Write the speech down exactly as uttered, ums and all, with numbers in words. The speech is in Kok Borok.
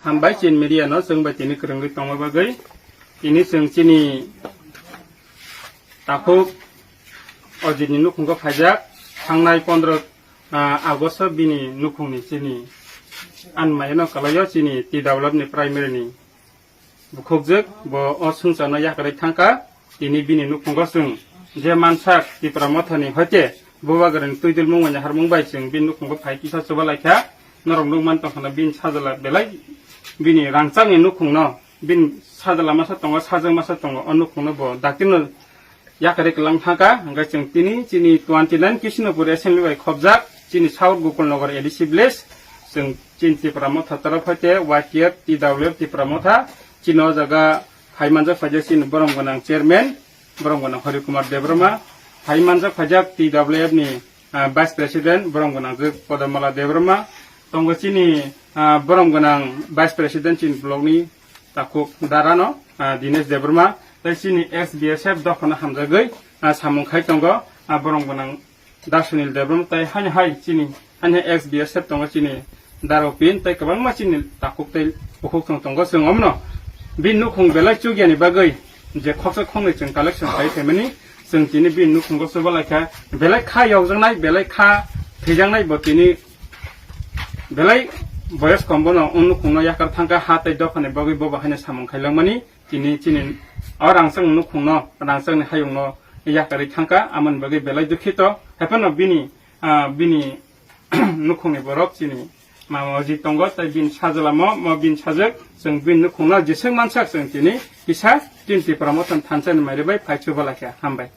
Hambai chini media no chwng bai tini kwrwngwi tongma bagwi. Tini chwng chini takhuk Ojit ni nukhungo phaijak, thangnai pondro, ah, August o bini nukhungni chini anmayano kalaio chini T W F ni primary ni bukhukjwk, bo o swngcharno yakarwi thangkha. Tini bini nukhungo chwng je mansak Tipra Mothani hoite Bubagrani twidulmung bai naharmung bai chwng bini nukhungo phai kisa chuba laikha. Norok nukman tongkhana bini sajla belai bini rangchakni nukhungno, bini sajla masa tongo, sajwk masa tongo, o nukhungno bo daktirno yakarwi kwlang thangkha. Hwnkhe chwng tini chini twenty nine Kishnupur assembly bai khopjak chini South Gokulnagar A D C village, chwng chini Tipra Motha torof hoite Y T F, T W F Tipra Motha, chini o jaga phai manjak phaijak chini borom gwnang chairman, borom gwnang Hari Kumar Debbarma, phai manjak phaijak T W F ni, ah, vice president, borom gwnang je Podomala Debbarma, tongo chini, ah, borom gwnang vice president chini block ni takhuk darano, ah, Dinesh Debbarma, tei chini S B S F dophano hamjagwi, ah, samung khai tongo, ah, borom gwnang Da Sunil Debbarma tei haino hai chini, haino hai S B S F tongo chini Daro Pin tei kwbangma chini takhuk tei bukhuk thung tongo. Chwng omno bini nukhung belai chukyani bagwi je khoksa khoknwi chwng collection khai phaimani, chwng tini bini nukhungo chuba laikha, belai kha yokjaknai, belai kha thwijaknai bo tini belai boyos kom bono o nukhungno yakar thangkha ha tei dophani bagwi bo bo haino samung khailangmani. Tini chini o rangchak nukhungno, rangchakni hayungno yakarwi thangkha, amoni bagwi belai dukhito. Haiphano bini, ah, bini nukhungni borok chini mama oji tongo, tei bini sajwlamo, mo bini sajwk, chwng bini nukhungno jeswk mansak chwng tini kisa tin Tipra Mothani thansa ni mairi bai phai chuba laikha. Hambai.